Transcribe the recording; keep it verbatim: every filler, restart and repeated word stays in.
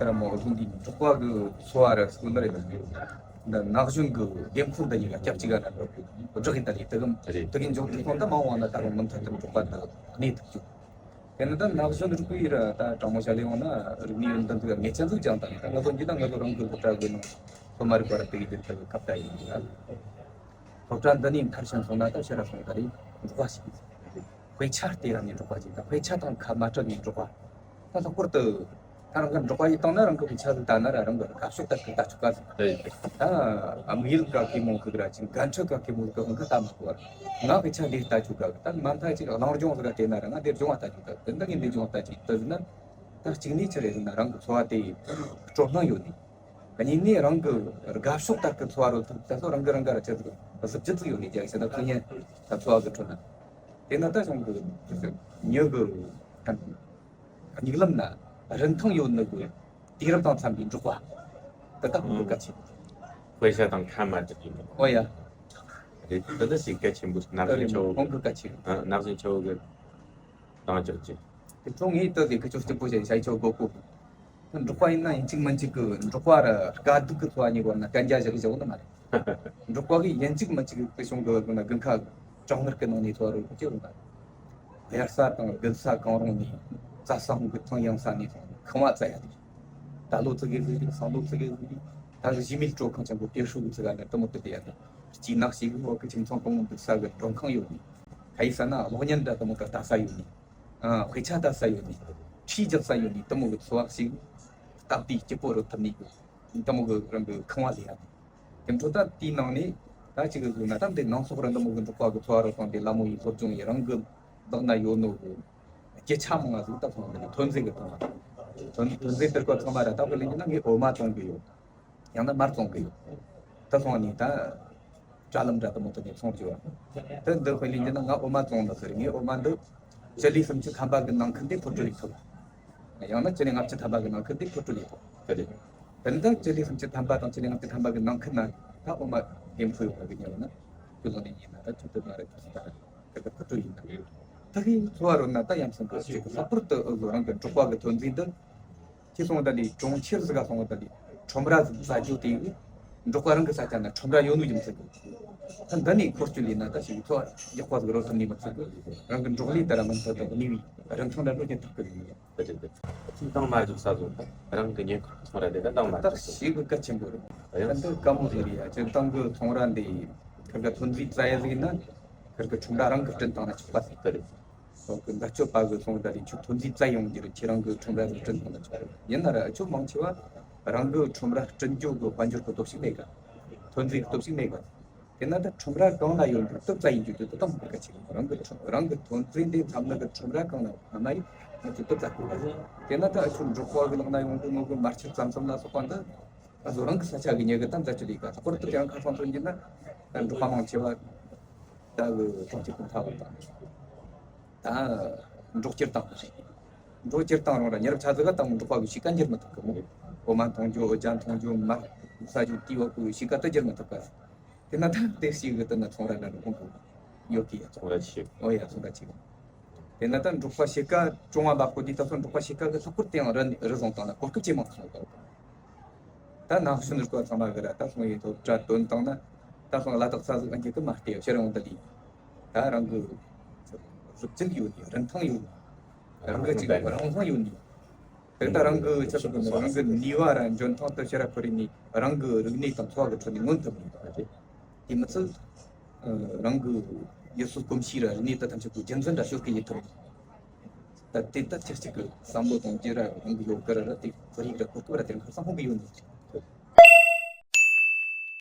ད་ར་མོ་གཟུགས་འདི་འབྲོག་པ་གི་འཚོ་བ་ར་སྐོར་ལ་རེད། འདི་ན་གཞོན་གི་འདེམས་ཁོངས་འདི་གཉིས་ཀ་སྐྱབས་གཅིག་ག་ན་འགྲོ་གི་འགྲོ་གི་ད་ལི་དེ་གམ་རེད། དེ་གི་འཇོག་དུས་སོང་ད་མ་འོངས་ན་ད་རུང་མུ་མཐུད་དུ་འབྲོག་པ་འདི་གནས་ཐུབ་རྒྱུ། དེ་ནི་ད་ན་གཞོན་རིག་པའི་ར་ད་དྲང་མོ་བཤད་ལས་ཡོང་ན་རིག་གནས་ཡོན་ཏན་དེ་ག་ངེས་ཅན་ཟིག་ཀྱང་ད་ནི་ད་ང་ཚོ་འདི་ད་ང་ཚོ་རང་གི་སློབ་གྲྭ་གི་ནང་སློབ་མ་རིག་པ་ར་དེ་གི་དེ་ཐད་ཁ་བརྡ་ཡིན་ན། སློབ་གྲྭ་འདི་ནས་མཐར་ཕྱིན་སོང་ན་ད་ཕྱིར་ར་སོང་ད་རེད། འབྲོག་པ་ཞིག་དཔེ་ཆ་ལྟས་ར་ནས་འབྲོག་པ་ཅིག་ད་དཔེ་ཆ་དང་ཁ་མ་བྲལ་ནས་འབྲོག་པ། ད་ལྷག་པར་དུ་ད་རང་གི་འབྲོག་པ་ཡི་སྟེང་ན་རང་གི་དཔེ་ཆ་ཟིག་ལྟ་ན་ར་རང་གི་དགའ་ཕྱོགས་ལྟར་གི་ལྟ་ཆོག་ག་ཟིག་ད་དམིགས་ཡུལ་ག་གེ་མོ་གི་ར་ཅིག་འགན་འཁྲི་ག་གེ་མོ་གི་ཧང་གི་ལྟ་མ་དགོས་བར་ང་དཔེ་ཆ་འདི་ལྟ་ཆོག་ག་གི་ད་མ་མཐའ་ཅིག་གླེང་སྦྱོང་ཟིག་ག་བལྟས་ན་ར་ང་འདིར་སྦྱོང་བ་ལྟ་ཆོག་ག་གི་འདི་ངས་འདི་སྦྱོང་བ་ལྟ་ཆོག་ད་ཟིག་ན་ད་གཅིག་ནས་ཆི་རེད་ཟེར་ན་རང་གི་འཚོ་བ་དེ་སྤྲོ་སྣང་ཡོད་ནས། གཉིས་ནས་རང་གི་དགའ་ཕྱོགས་ལྟར་གྱི་འཚོ་བ་རོལ་ཐུབ་ད་སོ་རང་གི་རང་ག་ར་ཆེ་ཟིག་གཟི་བརྗིད་ཟིག་ཡོད་ནས་རྒྱ་ཆེ་ན་ཚུལ་ཉན་ད་འཚོ་བ་གི་ཁྲོད་ན། དེ་ན་ད་གཞུང་གི་མྱི་གི་སྙིང་ལམ་ན་རིན་ཐང་ཡོད་ནི་གི་དུས་རབས་དང་འཚམ་པའི་འབྲོག་པ་དེ་དག་གི་གལ་ཆེ། དཔེ་ཆ་དང་ཁ་མ་བྲལ་བའི། ཨོ་ཡ། རེད། དེ་ནི་ཞིག་གལ་ཆེན་པོ་ནག་ད་ཟིན་རེད་ཆོ་མོ་གི་གལ་ཆེ། ནག་ཟིན་ཆོ་གི་དང་ཅོག་ཅིག་དེ་ཚོ་ངས་ལྟོས་ཏེ་ཁི་ཆོ་སྐྱིད་པོ་བྱས་བྱ་ཆོག་གོ་གོ། འབྲོག་པ་ཡིན་ན་ཡིན་གཅིག་མིན་གཅིག་གི་འབྲོག་པ་ར་དཀའ་སྡུག་གི་འཚོ་བ་གཉིས་བར་ན་གན་རྒྱ་བཞག་བཞག་ནི་མ་རེད། འབྲོག་པ་གིས་ཡིན་གཅིག་མིན་གཅིག་གི་གཞུང་གི་དགུན་ཁ་གྲང་ངར་གི་ནང་ནས་འཚོ་བ་རོལ་གི་ཡོད་པ། དབྱར་ས་དང་དགུན་ས་གང་རུང་ནས་རྩྭ་ས་ཧོང་གི་ཐང་ཡང་ས་ནས་ཁང་བ་བཙའ་ཡ་དེ། ད་ལོ་ཙི་གེ་ཟིག་རེད། སང་ལོ་ཙི་གེ་ཟིག་རེད། ད་གི་གཞི་མེད་སྤྲོ་ཁང་ཆེན་པོ་དེ་ཧྲུག་གི་ཙི་ག་ནས་དུ་མོ་དུ་དེ་ཡ་དེ། སྐྱིད་ནག་ཞིག་འོག་གི་ཁྱིམ་ཚང་གང་འདུག་ས་གི་མགྲོན་ཁང་ཡོད་ནས། ཁ་ཡི་ས་ན་གློག་བརྙན་འདྲ་དུ་མོ་གི་ལྟ་ས་ཡོད་ནས། ཨ། དཔེ་ཆ་ལྟ་ས་ཡོད་ནས། ཁྲིད་རྒྱག་ས་ཡོད་ནས་དུ་མོ་གི་འཚོ་བ་ཞིག་སྟབས་བདེ་སྐྱིད་པོ་རུ་ཐུབ་ནས་དུ་མོ་གི་རང་གི་ཁང་བ་ལས་ཡ་དེ། དེ་འཕྲོ་ད་དེའི་ནང་ནས་ད་ཅིག་གི་ཟུག་ན་ད་འདི་ནང་སོག་ར་འདི་མོ་གི་འབྲོག་པ་གི་འཚོ་བ་རོལ་སྟངས་དེ་ལ་མོ་ཡི་སློབ་སྦྱོང་ཡི་རང་གི་བདག་ན་ཡོད་ནོ་གི་རྒྱུ་ཆ་མང་ང་ཟིག་ད་ཚང་མ་ཐོན་རྫས་གི་ཐོན་ཐོན་ཐོན་རྫས་དེར་ཀ་ཚང་མ་ར་ད་དཔེ་ལེན་གྱི་ན་ངས་འོ་མ་བཙོང་གི་ཡོད། ཡང་ན་མར་བཙོང་གི་ཡོད། ད་སོང་ནས་ད་དྲ་ལམ་འདྲ་དུ་མོ་དུ་ནས་ཚོང་བྱོས་བ། ད་འདི་དཔེ་ལེན་གྱི་ན་ང་འོ་མ་བཙོང་ལ་ཟེར། ངས་འོ་མ་འདི་སྤྱི་ལེ་སུམ་ཅུ་ཐམ་པ་གི་ནང་ཁུལ་འདི་མཁོ་སྤྲོད་ཡེད་ཐུབ། ཡང་ན་སྤྱི་ལེ་ལྔ་བཅུ་ཐམ་པ་གི་ནང་ཁུལ་འདི་མཁོ་སྤྲོད་ཡེད་ཐུབ། དེ་རེད། དེ་འདྲ་སྤྱི་ལེ་སུམ་ཅུ་ཐམ་པ་དང་སྤྱི་ལེ་ལྔ་བཅུ་ཐམ་པ་གི་ནང་ཁུལ་ན་ད་འོ་མ་འདེམས་ཁོ་ཡོང་བ་གི་ཉེ་བ་ན་ཁྱོད་ལོ་ནས་ཡིན་ན་ད་ཁྱོད་དུ་མ་རེད་དུ་སུ་ད་རེད་ད་གི་མཁོ་སྤྲོད་ཡིན་ན། ད་གི་འཚོ་བ་རོལ་ན་ད་ཡང་སེམས་པ་ཞིག་ལྷག་པར་དུ་ཨུ་ལོ་རང་གི་འབྲོག་པ་གི་ཐོན་རྫས་འདི། ཁྱེད་སོང་ད་ལི་གྲོང་ཁྱེར་ཟིག་ག་སོང་བ་ད་ལི་ཁྲོམ་ར་ཟིག་བཙའ་རྒྱུ་དེ་འབྲོག་པ་རང་གི་ས་ཆ་ན་ཁྲོམ་ར་ཡོད་ནོ་ཡིན་ཟིག་ད་འདི་ནས་འཁོར་སྐྱོད་ལས་ན་ད་ཞིག་འཚོ་བ་ཡག་པ་ཟིག་རོལ་ཐུབ་ནི་མི་ཚིག་རང་གི་འབྲོག་ལས་ད་ར་མི་འདི་ད་ནི་བའི་རིན་ཐང་ད་འགྲོ་ཉེན་ཐག་གི་ཡིན། ད་ཅི་ད་ཅི་དང་མ་འཇོག་ས་བཟོ་ད་རང་གི་ཉེན་ཁ་ཚོང་ར་དེ་ད་དང་མ་ད་འཇོག་ཞིག་གི་གལ་ཆེན་པོ་རེད། ད་འདི་དཀའ་མོ་ཟིག་རེད་ཡ། སྤྱིར་བཏང་གི་ཚོང་ར་འདི་ཁིར་ག་ཐོན་རྫས་བཙའ་ཡ་ཟིག་ཡིན་ན་ཁིར་གི་ཁྲོམ་ར་རང་གི་བསྐྲུན་བཏང་ན་ཆོག་པ་ཟིག་ད་རེད། སོགས་ཀྱི་འགག་སྐྱོབ་པ་གི་སོང་ད་ལས་ཁྱོད་ཐོན་རྫས་བཙལ་ཡོང་རྒྱུར་ཁྱེད་རང་གི་ཁྲོམ་ར་རུ་བསྐྲུན་ཐུབ་ན་ཆོག་རེད། ཡིན་ན་ར་ཁྱོད་མང་ཆེ་བ་རང་གི་ཁྲོམ་ར་བསྐྲུན་རྒྱུ་གི་དཔལ་འབྱོར་གི་སྟོབས་ཤུགས་མེད་ག་ཐོན་རྫས་གི་སྟོབས་ཤུགས་མེད་ག་དེ་ན་ད་ཁྲོམ་ར་གང་ན་ཡོད་འདུག་དུ་བཙལ་ཡིན་རྒྱུ་དུ་དུ་དང་མི་ག་ཆེ་གི་རང་གི་ཁྲོམ་རང་གི་ཐོན་རྫས་འདི་འཚམ་ན་གི་ཁྲོམ་ར་གང་ན་ཡོད་ན་ཡིན་ང་ཚོ་དུ་བཙལ་དགོས་ག་དེ་ན་ད་ཁྱོད་འབྲོག་པ་གི་ལག་ན་ཡོང་གི་ནོ་གི་མར་ཆུ་ཙམ་ཙམ་ལ་སོགས་པ་འདི། ང་ཚོ་རང་གི་ས་ཆ་གི་ཉེ་གི་ད་འཛད་སྤྱོད་ལས་ཀ་ལྷག་པར་དུ་དེ་རིང་ཁ་སང་ཐོན་གྱི་ན་འབྲོག་པ་མང་ཆེ་བ་ད་གི་གྲོང་ཁྱེར་དུ་འཐབ་པ་དང་ད་འབྲོག་སྐྱེལ་བཏང་བ་རེད། འབྲོག་སྐྱེལ་བཏང་རུང་ར་ཉེ་རབས་ཆ་ཚང་ག་དང་འབྲོག་པ་གི་གཤིས་ཀ་འགྱུར་མི་ཐུབ་གི་མོ། འོ་མ་འཐུང་རྒྱུ་འོ་ཇ་འཐུང་རྒྱུ་མར་ཟ་རྒྱུ་དེའི་འོག་གི་གཤིས་ཀ་ད་འགྱུར་མི་ཐུབ་ག་དེ་ན་ད་དེ་ཞིག་གི་དེ་ན་ཚོང་ར་འདྲ་འགྲོ་གོང་གི་ཡོད་གི་ཡ། ཚོང་ར་ཆེ། ཨོ་ཡ་ཚོང་ར་ཆེ་གི་དེ་ན་ད་འབྲོག་པ་ཕྱེད་ཀ་བྱུང་བ་འབབ་གོ་དུས་ད་སོ་འབྲོག་པ་ཕྱེད་ཀ་གི་ལྷག་པར་དེའང་རི་རི་བཟུང་བཏང་ན་གོ་སྐབས་ཇེ་མང་སོང་གི་ད་ནང་ཤུན་རིག་པ་ཚང་མ་གི་ར་ད་སོང་ཡི་ཐོབ་གྲ་དོན་བཏང་ན་ད་སོང་ལ་དྭགས་ས་ཟིག་ཨ་འགྱུར་གི་མ་སྟེ་ཕྱིར་འོང་ད་ལི་ད་རང་གི་གཟི་བརྗིད་ཡོད་ནི་རིན་ཐང་ཡོད་ནི་རང་གི་ཅིག་རང་དབང་ཡོད་ནི་དེ་ད་རང་གི་ཆ་ཚང་གི་རང་གི་ནུས་པ་ར་འཇོན་ཐང་དུ་ཕྱིར་ར་ཁོ་རི་ནི་རང་གི་རིག་གནས་དང་འཚོ་བ་གི་ཁྲོད་ནས་མངོན་ཐུབ་ནི་དེ་མི་ཚད་རང་གི་ཡུལ་སྲོལ་གོམས་གཤིས་ར་རིག་གནས་དུ་ཐམས་ཅད་ཀྱི་རྒྱུན་འཛིན་ར་ཤོར་གི་ཡིན་ཐུབ་ནི། ད་དེ་ལྟར་ཁྱེད་ཅག་གི་བསམ་བློ་གཏོང་རྒྱུ་ར་རང་གི་ཡོད་གི་ར་ར་དེ་ཁོར་ཡུག་ར་གོ་སྐབས་ར་དེ་རིང་ཁ་སང་ཧོང་གི་ཡོད་ནི།